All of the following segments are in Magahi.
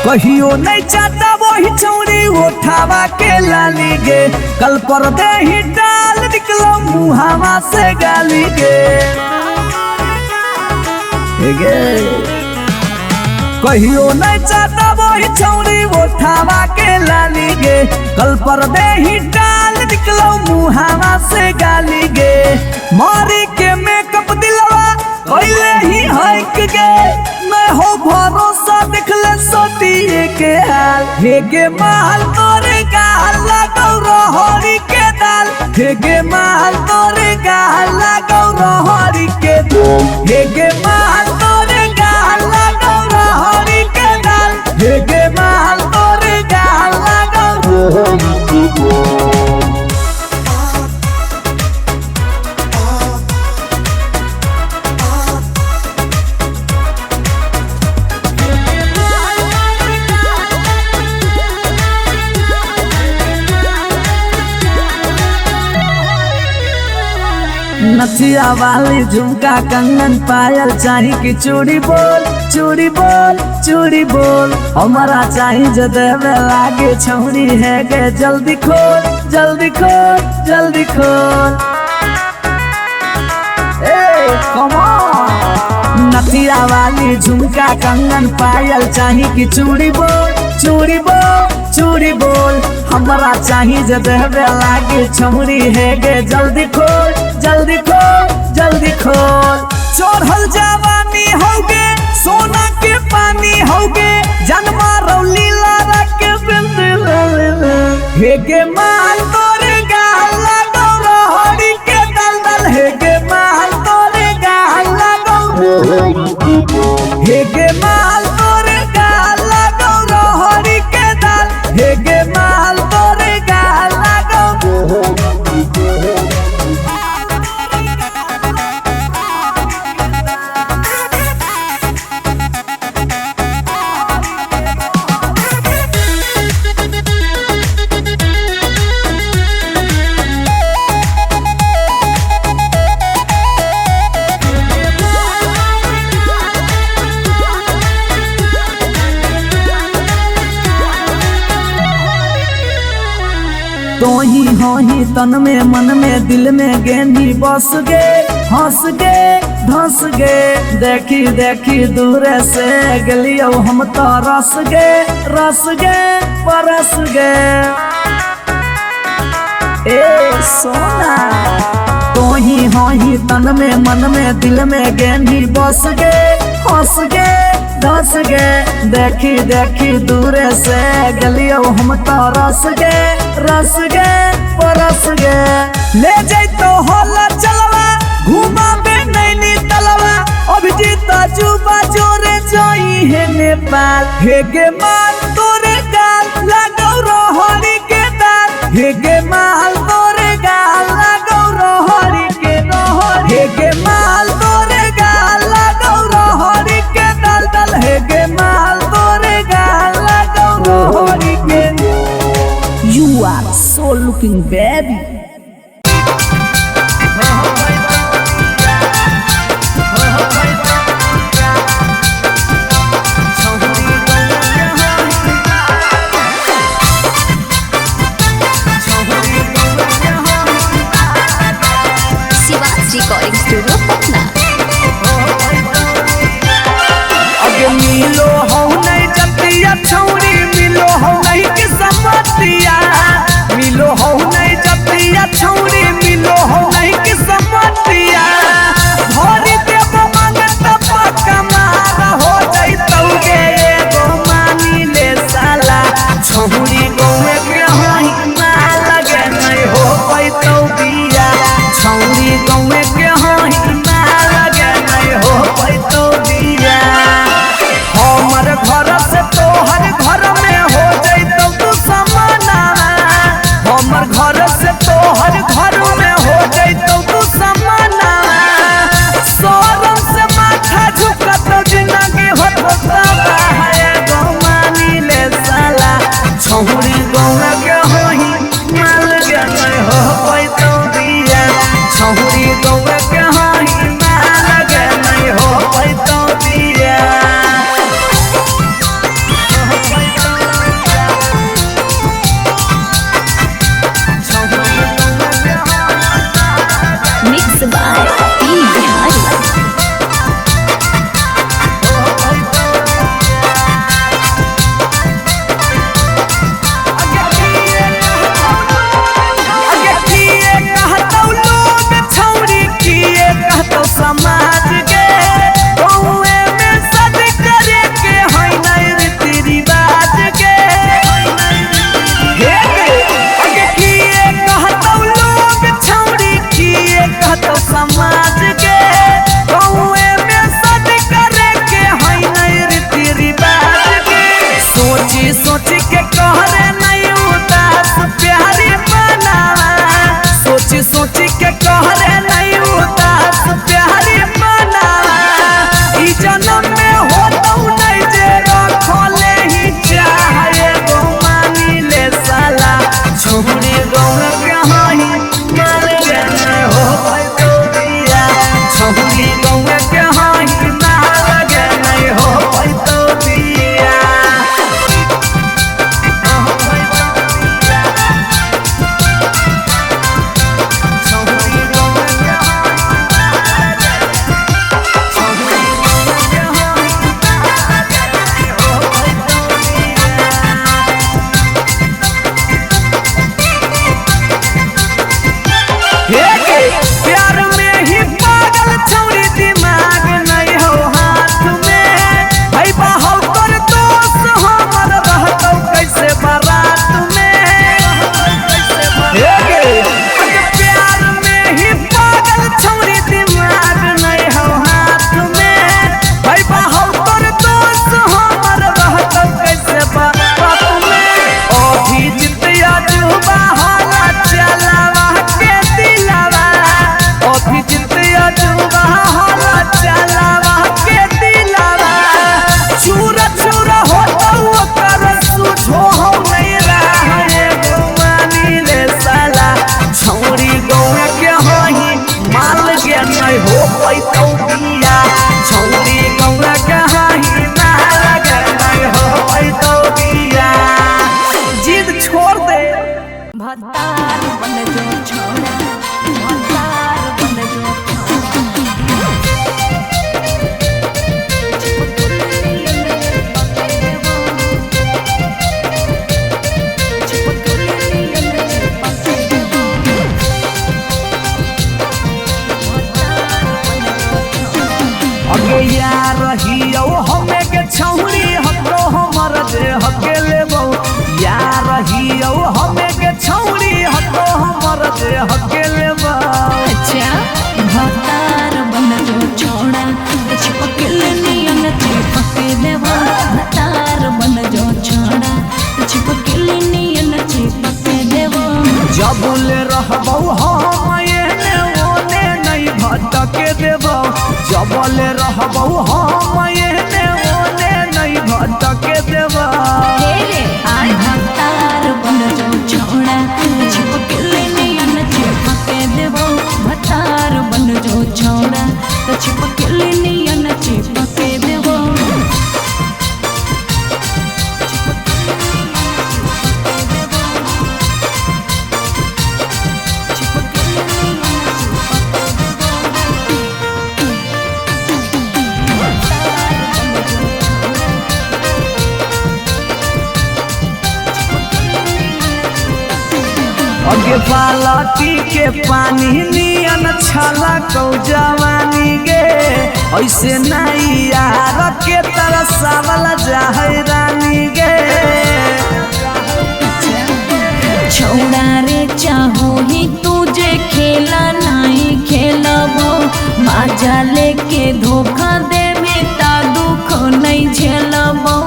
कहियो नहीं चाहता वही छौरी उठावा के लाली गे। कल पर दे ही डाल निकलो मुहावा से गाली गे। गे कहियो नहीं चाहता वही छौरी उठावा के लाली गे। कल पर दे ही डाल निकलो मुहावा से गाली गे। मारी के मेकअप दिलवा कैले ही हक गे। मैं हो भरोसा देखले सोटिए के हाल। हे गे माल तोरे गाल लागौ रहरी के दाल। हे गे माल तोरे गाल लागौ रहरी के दाल। हे गे माल तोरे गाल लागौ रहरी के दाल। हे गे माल तोरे गाल लागौ रहरी के दाल। नथिया वाली झुमका कंगन पायल चाही कि चूड़ी बोल चूड़ी बोल चूड़ी बोल। हमारा चाही जो देवे लागे छौरी है गे। जल्दी खोल जल्दी खोल जल्दी खोल। ए कम ऑन। नथिया वाली झुमका कंगन पायल चाही कि चूड़ी बोल चूड़ी बोल चूड़ी बोल। हमारा चाही जो देवे लागे छौरी है गे। जल्दी खोल जल्दी खोल जल्दी खोल। चढ़ल जवानी होगे सोना के पानी होगे। जन्मा रौली लारा के बिंद। हे गे माल तोरे गाल लागौ रहरी के दल दल। हे गे माल तोरे गाल लागौ रहरी के दल। हे गे माल तोरे गाल लागौ रहरी के दल। हे गे माल तोरे गाल लागौ रहरी के दल। तो ही हो ही तन में मन में दिल में गेंदी बस गे। हंस गे धंस गे देखी देखी दूर से गलियो हम तो रस गे रस गे परस गे। ए सोना तो ही हो ही तन में मन में दिल में गेंदी बस गे। हंस गे धंस गे देखी देखी दूर से गलियो हम तो रस गे रस गे परस गे। ले जैतो होला चलवा घुमाबे नैनी तलवा। अभिजीत जुबा जोरे जोई है नेपाल। हे गे माल तोरे गाल लागौ रहरी के दाल। हे गे माल तोरे गाल लागौ रहरी के रहरी। हे गे माल तोरे गाल लागौ रहरी के दाल दाल। हे गे माल तोरे गाल लागौ रहरी के। You are so looking baby. Shiva's Recording Studio, Patna. अगे मिलो हो नहीं जतिया छौरी मिलो हो नहीं के समतिया। मिलो हो नहीं जतिया अगे यार हियौ हमे के छौरी हतो हमर जे हके लेबौ। यार हियौ हमे के छौरी हतो हमर जे हके लेबौ। अच्छा भतार बन जो छोड़ा चिपकल नियन चिपक देवा। भतार बन जो छोड़ा चिपकल नियन चिपक देवा। जब ले रहबौ हम एने ओने नहीं भटके देबौ। जब ले रहबौ हम एने ओने नहीं भटके देबौ। भतार बन जो छोड़ा चिपकल नियन चिपक देवा। भतार बन जो छोड़ा चिपकल नियन चिपक देवा। अगे बालटी के पानी नियन छला कौ जवानी गे। ऐसे नहीं यार के तरसावल जाहे रानी गे। छौड़ा रे चाहो ही तुझे खेला नहीं खेलबो। माजा लेके धोखा देवे ता दुख नहीं झेलबो।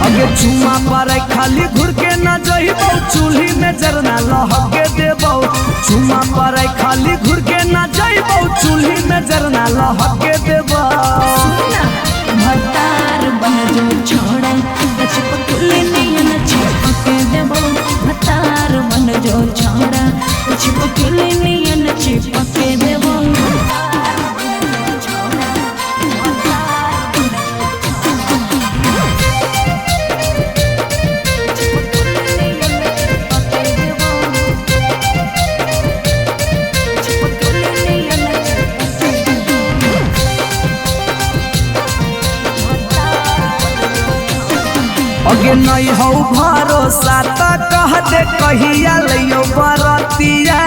अगे चुमा पर खाली घुर के न जइबौ चूल्ही में जरना लहके देबौ। चुमा पर खाली घुर के न जइबौ चूल्ही में जरना लहके देबौ। भतार बन जो छोड़ा चिपकल नियन चिपक देबो। भतार बन जो छोड़ा चिपकल नियन चिपक देबो। अगे नहीं हौ भरोसा त कह दे कहिया लइयो बरतिया।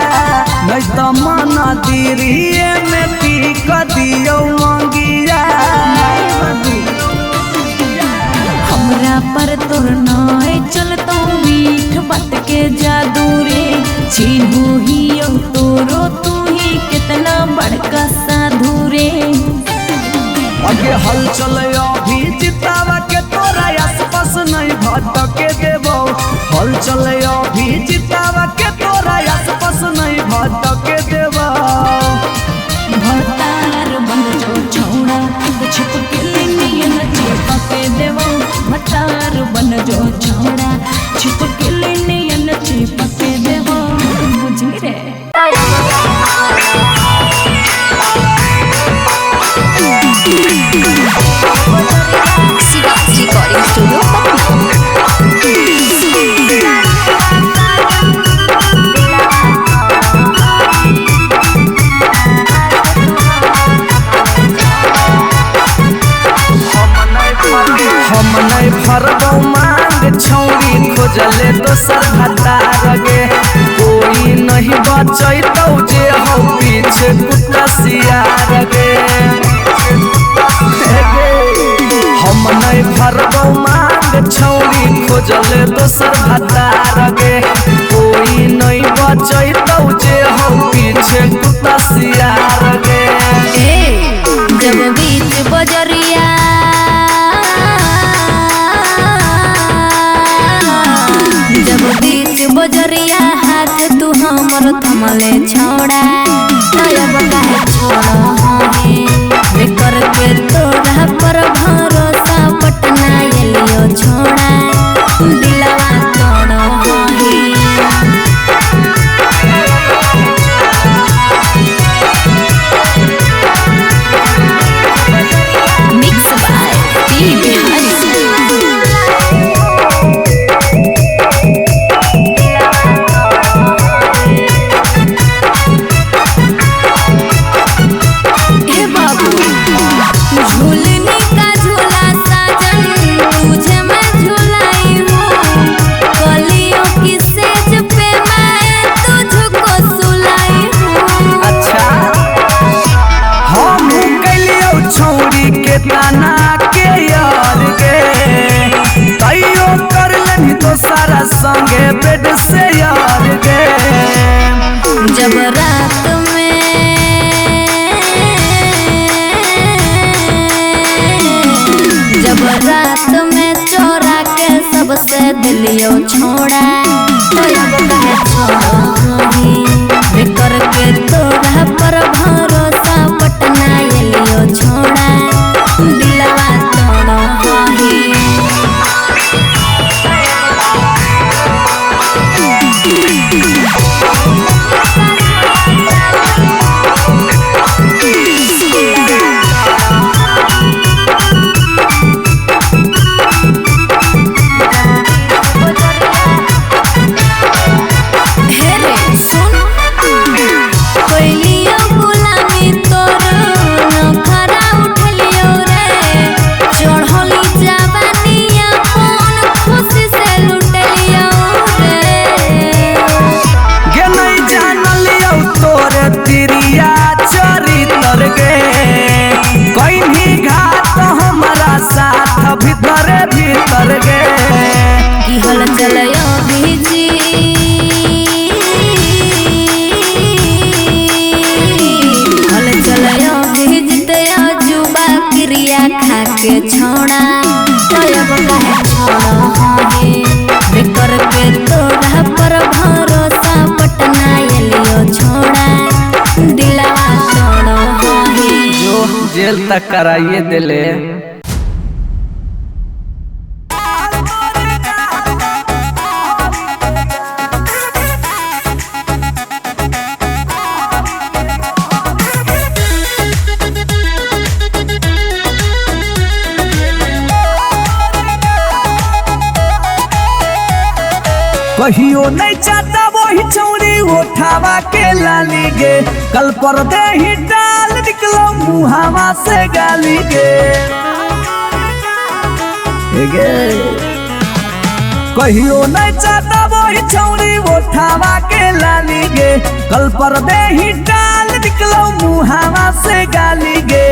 नहीं त मन दिरिये में टीक दियो मंगिया। हमरा पर तोर नाय चलतो मीठ बात के जादू रे। चिन्हू ही तोरो तू ही कितना बड़का साधु रे। अगे हलचल अभी जितावा के तोरा आसपास नहीं भटके देबौ। हलचल अभी जितावा के तोरा आसपास नहीं भटके देबौ। भतार बन जो छोड़ा चिपकल नियन चिपक देबो। भतार बन जो छोड़ा चिपकल नियन चिपक देबो। बुझी रे। Shiva's Recording Studio, Patna. हम नहीं फरबौ मांग छौरी खोजले दोसर भतार गे। कोई नहीं बचैतौ जे हौ पीछे कुत्ता सियार गे। हम नहीं फरबौ मांग छौरी खोजले दोसर भतार गे। कोई नहीं बचैतौ जे हौ पीछे कुत्ता सियार गे। जब बीच बजरिया जब बीच बजरिया हाथ तू हमर थमले छोड़ा तब काहे छोड़ बेकर के तोरा पर भरोसा पटना एलियो छोड़ा दिलवा तोड़ ही। Mix by P Bihari. छौरी के ताना के यार गे, तैयो कर लेनी तो सारा संगे बेड से यार गे। जब रात में जब रात में चोरा के सबसे दिलियो छोड़ा, तो अब काहे छोड़ही करके तोरा पर भरोसा पटना एलियो छोड़ा, दिलवा तोड़ही। हे रे सुन, कोइलियो गुलामी तोर नखरा उठलियो रे, चढ़ली जवानिया कौन खुशी से लुटलियो रे। गे नहीं जानलियो तोरे तिरिया चरितर गे, कहीं घात हमारा साथ भीतरे भीतर गे। की हल चलयो बीजी हल चलयो भीजते अजुबा क्रिया खा के छोड़ा, तो अब काहे छोड़ही करके तोरा पर भरोसा पटना एलियो छोड़ा, दिलवा तोड़ही। जो जेल तक कराइए दिले। कहियो नहीं चाहता वही चौरी उठावा के लाली गे, कल पर दे ही डाल निकलो मुहावा से गाली गे। गे कहियो नहीं चाहता वही चौरी उठावा के लाली गे, कल पर दे ही डाल निकलो मुहावा से गाली गे।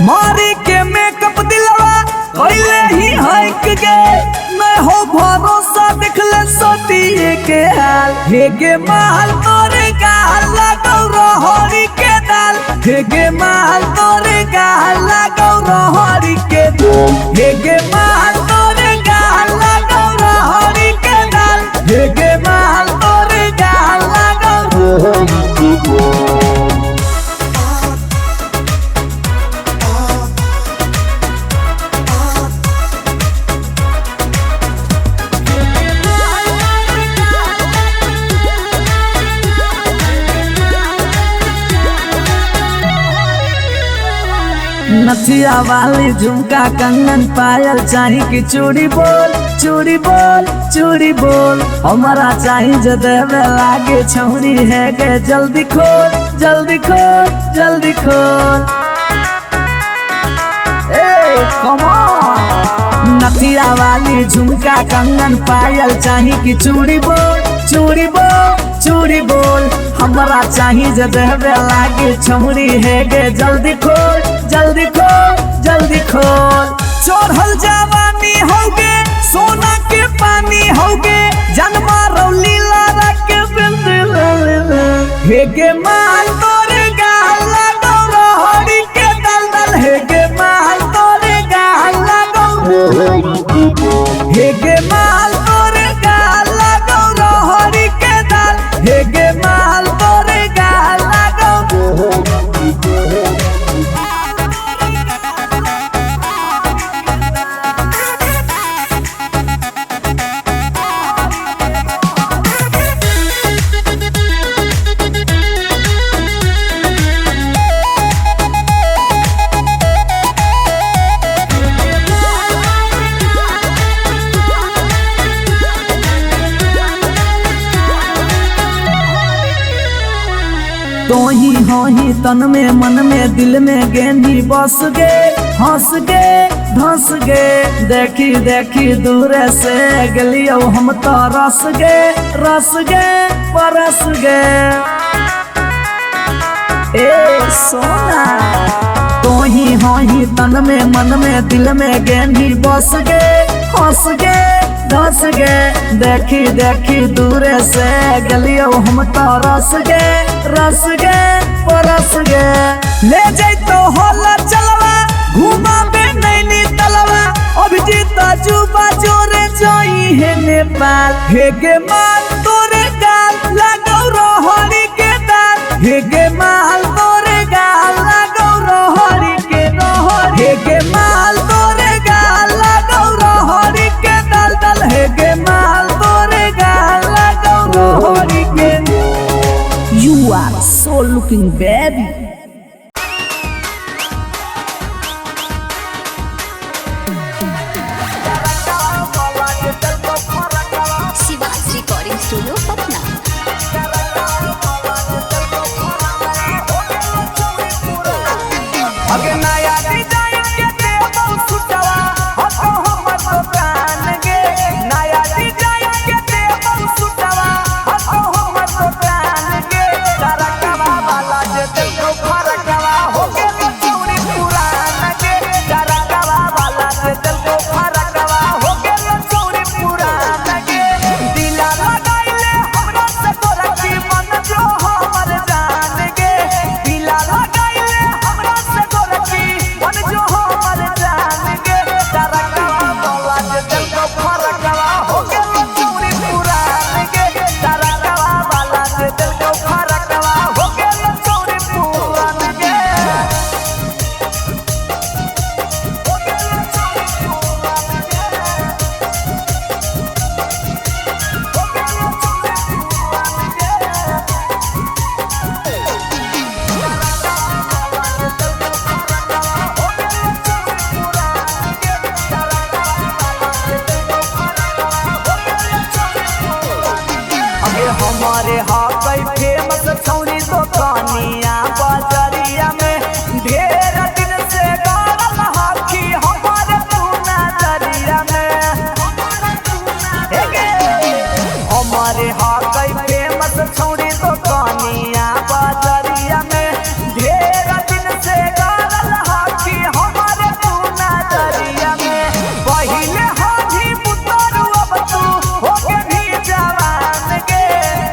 मारी के मेकअप दिलवा कैले ही हक गे, मैं हो भरोसा देखले सोतिए के हाल। हे गे माल तोरे गाल लागौ रहरी के दाल, हे गे माल तोरे गाल लागौ रहरी के दाल, हे गे माल तोरे गाल लागौ रहरी के दाल, हे गे माल तोरे गाल लागौ रहरी के दाल। नथिया वाली झुमका कंगन पायल चाही कि चूड़ी बोल, चूड़ी बोल, चूड़ी बोल। हमारा चाही जो देवे लागे छौरी है गे, जल्दी खोल जल्दी खोल जल्दी खोल। ए कम ऑन। नथिया वाली झुमका कंगन पायल चाही कि चूड़ी बोल, चूड़ी बोल, चूड़ी बोल। हमारा चाही जो देवे लागे छौरी है गे, जल्दी खोल जल्दी खोल जल्दी खोल। चढ़ल जवानी होगे सोना के पानी होगे, जन्मा रौली लारा के बिंद। हे गे माल तोरे गाल लागौ रहरी के दल दल, हे गे माल तोरे गाल लागौ, हे गे माल तोरे गाल लागौ रहरी के दल, हे गे माल तोरे गाल लागौ। तोही होही तन में मन में दिल में गेंदी बस गे, हंस गे धंस गे। देखी देखी दूर से गलियो हम तो रस गे, रस गे परस गे। ए सोना तोही होही तन में मन में दिल में गेंदी बस गे, हंस गे, धस गे। देखी देखी दूरे से गलियो हम तो रस गे, रस गे, परस गे। ले जैतो होला चलवा घुमाबे नैनी तलवा, अभिजीत जुबा जोरे जोई है नेपाल। हे गे माल तोरे गाल लागौ रोहरी के दाल, हे गे माल तोरे गाल लागौ रोहरी के रोहरी, हे गे माल तोरे गाल लागौ रोहरी के दाल दाल, हे गे माल तोरे गाल लागौ रोहरी के। You are so looking baby. Shiva's recording studio Patna. अगे नया डिजाइन के देबौ सुटवा हको हमर दुकान गे। नया डिजाइन के देबौ सुटवा हको हमर दुकान गे। डरकवा वाला जे देखो फरकवा हो गेल चौरी पुरान गे। डरकवा वाला जे देखो फरकवा हो गेल चौरी पुरान गे। दिला लगाइले हमरा से तोरा की मन जो हमर जान गे। दिला लगाइले हमरा से तोरा की मन जो हमर जान गे। डरकवा वाला जे देखो फरकवा हो गेल चौरी पुरान गे। डरकवा वाला जे देखो फरकवा हो गेल चौरी पुरान गे। हो गेल चौरी पुरान गे। हो गेल चौरी पुरान गे। अगे हमारे हाकई फेमस छौरी दुकानिया बजरिया में। ढेर दिन से गाड़ल हाकी हमारे तू नजरिया में। हे गे, हमारे हाकई फेमस छौरी दुकानिया बजरिया में। ढेर दिन से गाड़ल हाकी हमारे तू नजरिया में। पहिले हाथी पुतरू अब तू होके भी जवान गे।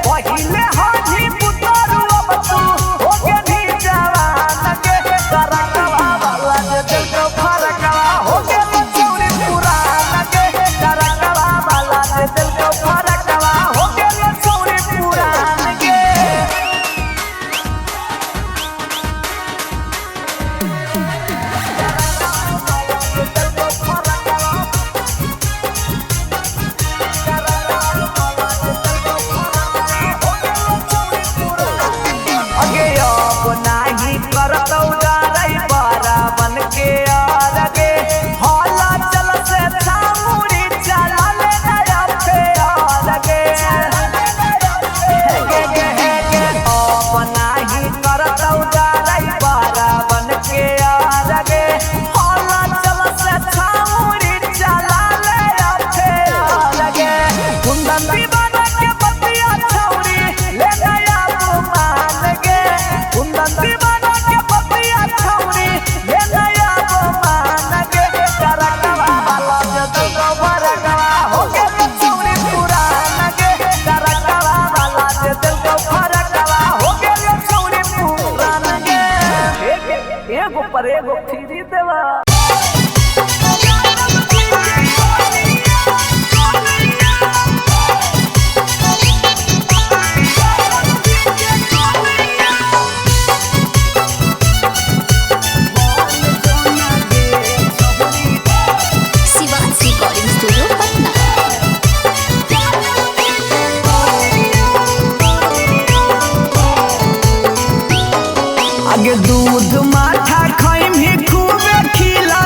पहिले हाथी पुतरू अब तू होके भी जवान गे। डरकवा वाला जे देखो फरकवा हो गेल चौरी पुरान गे। डरकवा वाला जे देखो फरकवा हो गेल चौरी पुरान गे। अगे अब नाही करतौ डरै बराबन के आरगे। हला चल से छामुरी चला ले नया फेरगे। हे गे हे गे, अब नाही करतौ डरै बराबन के आरगे। हला चल से छामुरी चला ले नया फेरगे। कुंदन दीवाना के बतिया छौरी ले नया मान गे। कुंदन दीवाना के बतिया छौरी ले नया मान गे। डरकवा वाला जे देखो फरकवा हो गेल चौरी पुरान गे। डरकवा वाला जे देखो फरकवा हो गेल चौरी पुरान गे। एगो पर एगो फ्री देवा। Shiva's recording studio Patna. आगे दूध माठा खैम ही खूबे खिला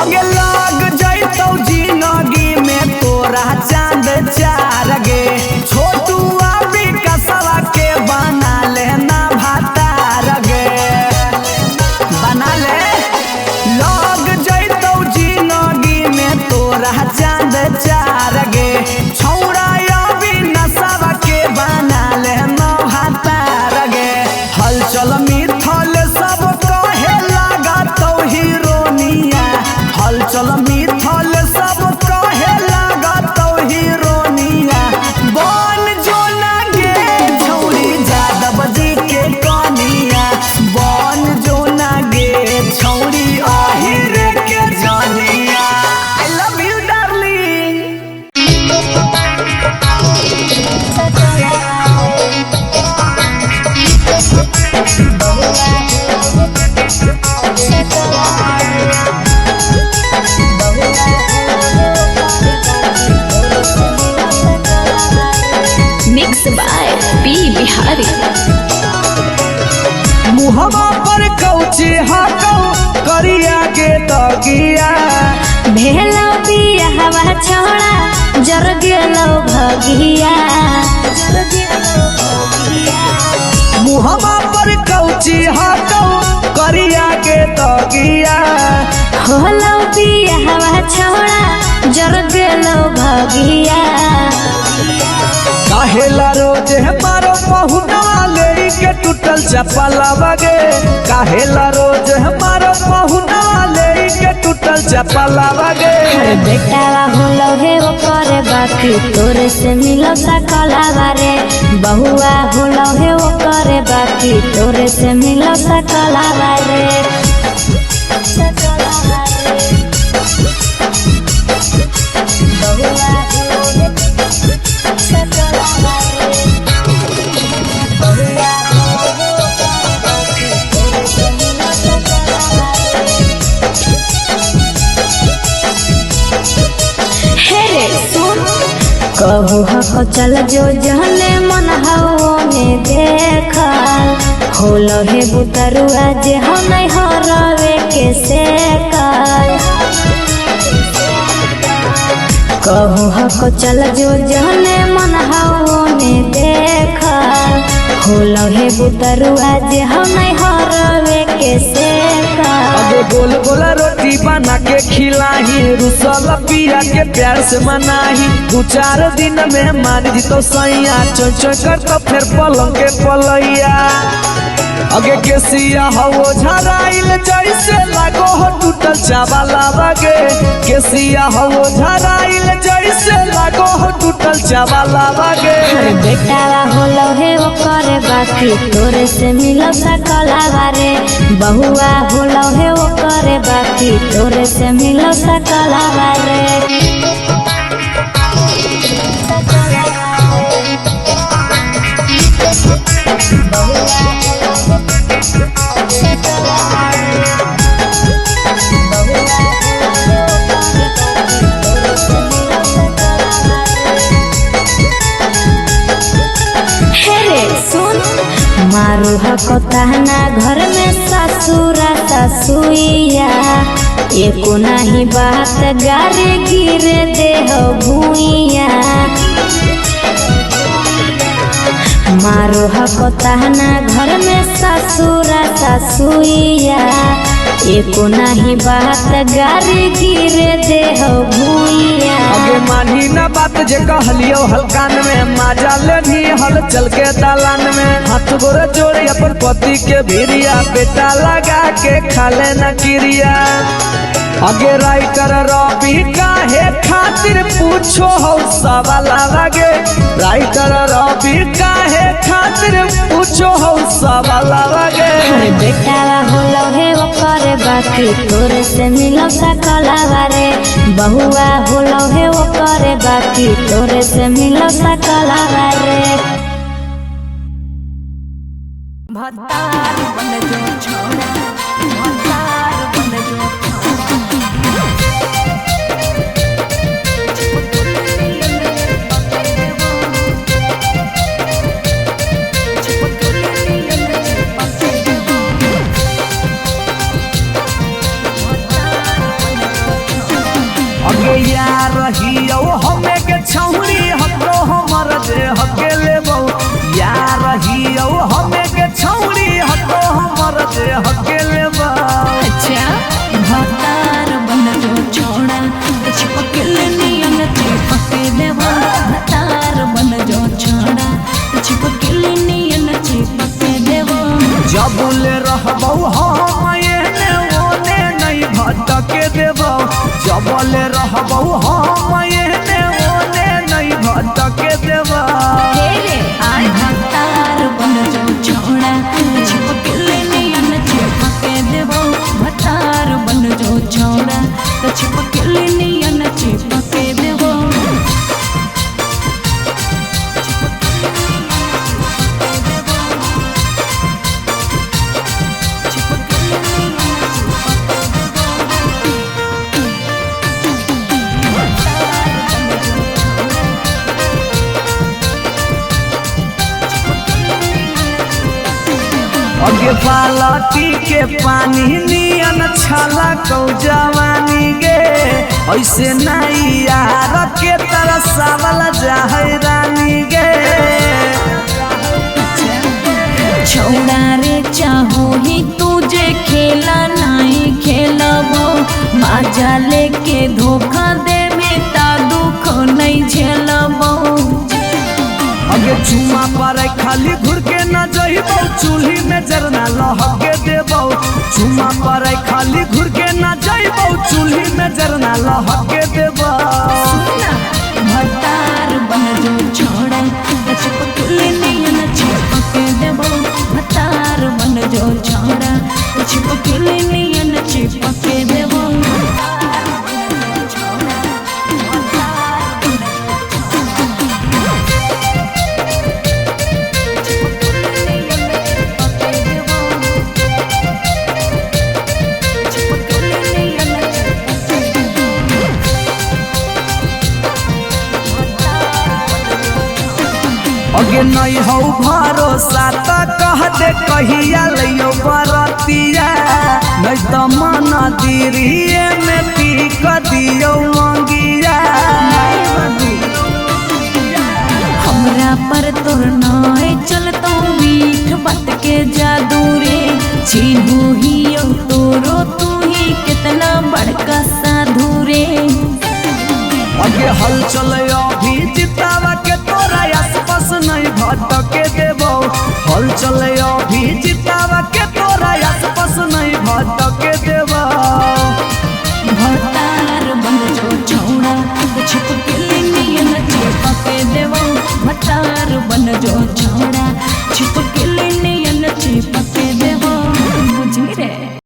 अगे लाग जैतौ जिंदगी में तोरा चांद चार गे। छोटू आबी कसवा के बना लेना भातार गे, बना ले। लग जैतौ जिंदगी में तोरा चांद चार गे। छौड़ा अभी नशवा के बना लेना भातार गे। हलचल मिथल सब कहे लागतौ हीरोनिया, हलचल मिथल सब कहे लागतौ हीरोनिया। बन जो ना गे छौड़ी जादव जी के कनिया, बन जो ना गे छौड़ी अहिर के जनिया। I love you darling. Mix by P Bihari. मुहवा पर कौची हाकौ करिया के तकिया, भेलो बियाहवा छौड़ा जर गेलो भगिया। मुहवा पर कौची हाकौ करिया के तकिया। होलो बियाहवा छौड़ा जर गेलो भगिया। काहेला रोज मारो पहुना लेई के टूटल चपला बगे। काहेला रोज मारो पहुना लेई के टूटल चपला बगे। अरे बेटावा होलो हे ओकर बाकी तोरे से मिलो सकलावा रे। बहुआ होलो हे ओकर बाकी तोरे से मिलो सकलावा रे। हे रे सुन, कहू हको चल जो जहने मन हवो ने देखल। होलो हे बुतरुआ जे हम नहीं हरवे के से कल। कहू हको चल जो जहने मन हवो ने देखल। होलो हे बुतरुआ जे हम नहीं हरवे के से कल। अगे गोल गोला रोटी बना के खिलाही, रुसल पिया के प्यार से मनाही। दू चार दिन में मान जी तो सैया, चोय चोय कर तो फिर पलंग के पलैया। अगे केसिया हवो झराइल जैसे लागो हो टूटल चावला बगे। केसिया हवो झराइल जैसे लागो हो टूटल चावला बगे। अरे बेटावा होलो हे ओकर बाकी तोरे से मिलो सकलावा रे। बहुआ होलो हे ओकर बाकी तोरे से मिलो सकलावा रे। हे रे सुन, मारू हको ताना घर में ससुरा ससुइया। एको नहीं बात गारे गिर दे हो भूइया। मारू हको ताना घर में ससुरा ससुइया। एको नहीं बात गारे गिर दे हो भूइया। अगे मानी ना बात जे कहलियो हलकान में, माजा लेनी हल चल के दालान में। हाथ गोरे जोड़े अपन पति के भिरिया, बेटा लगा के खा लेना क्रिया। अगे राइटर रवि काहे खातिर पूछो हो सवाल लगे। राइटर रवि काहे खातिर पूछो हो सवाल लगे। अरे बेटावा होलो हे ओकर बाकी तोरे से मिलो सकलावा रे। बहुआ होलो हे ओकर बाकी तोरे से मिलो सकलावा रे। भतार बन जो छोड़ा, भतार बन जो अगे यार हियौ हमे के छौरी हको हमर जे हके लेबौ। यार हियौ हमे के छौरी हको हमर जे हके लेबौ। अच्छा भतार बन जो छोड़ा चिपकल नियन चिपक देवा। भतार बन जो छोड़ा चिपकल नियन चिपक देवा। जबुल रहबौ हम एने ओने नहीं भटके देबौ। जबल रहबौ हम एने ओने नहीं भटके देबौ। आय भतार बन जो छोड़ा चिपकल नियन चिपक देवो। भतार बन जो छोड़ा चिपकल नियन चिपक देवो। अगे बालटी के पानी नियन छला कौ जवानी गे। ऐसे नहीं यार के तरसावल जाहे रानी गे। छौड़ा रे चाहो ही तुझे खेला नहीं खेलबो। माजा लेके धोखा दे में ता दुख नहीं झेलबो। अगे चुमा पर खाली घुर के न जइबौ चूल्ही में जरना लहके देबौ। चुमा पर खाली घुर के न जइबौ चूल्ही में जरना लहके देबौ। भतार बन जो छोड़ा चिपकल नियन चिपक देबो। भतार बन जो छोड़ा चिपकल नियन चिपक देबो। अगे नहीं हौ भरोसा त कह दे कहिया लइयो बरतिया। नहीं त मन दिरिये में टीक दियो मंगिया। हमरा पर तोर नाय चलतो मीठ बात के जादू रे। चिन्हू हियो तोरो तू ही कितना बड़का साधु रे। अगे हलचल अभी जितावा के तोरा आसपास नहीं भटके देबौ। हलचल अभी जितावा के तोरा आसपास नहीं भटके देबौ। भतार बन जो छौड़ा चिपकल नियन चिपक देबो। भतार बन जो छौड़ा चिपकल।